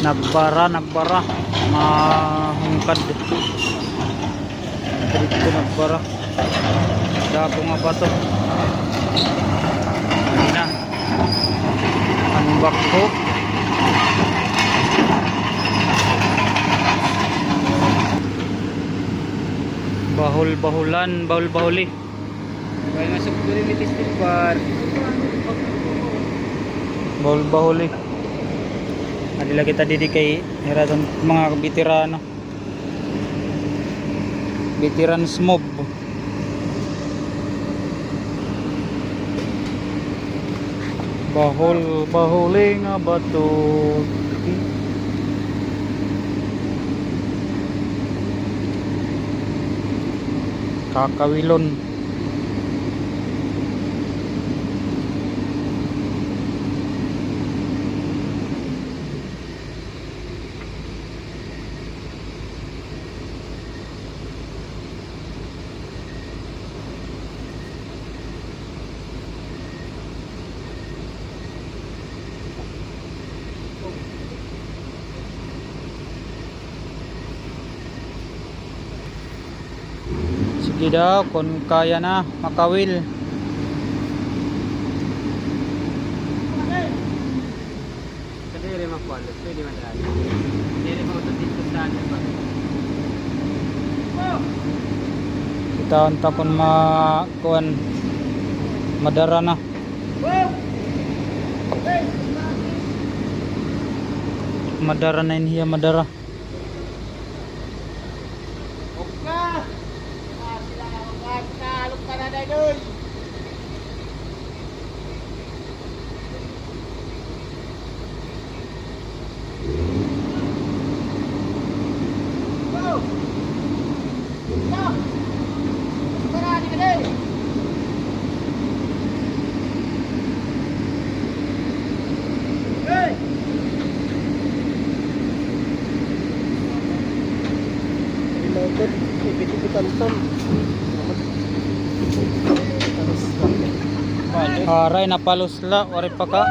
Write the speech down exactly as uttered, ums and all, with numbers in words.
Nagbara, nagbara. Mahungkad. Dito nagbara. Dako nga bato. Ayun na. Ang backhoe. Bahul-bahulan, bahul-bahuli. Kaya nga, sugduri ni Testing Bar. Bahul-bahuli. Adi la kita didi kay hira iton mga beterano. Veterans move. Bahul, bahuli nga bato. Kakawilon. Sige daw, kon kaya na, makawil. Kadiri makuan, pwede madala. Diri mautot dito sa ano ba? Kitaon ta kon ma-, kuan, madara na. Madara na in hiya, madara. Aray, napalos la, waray pa ka.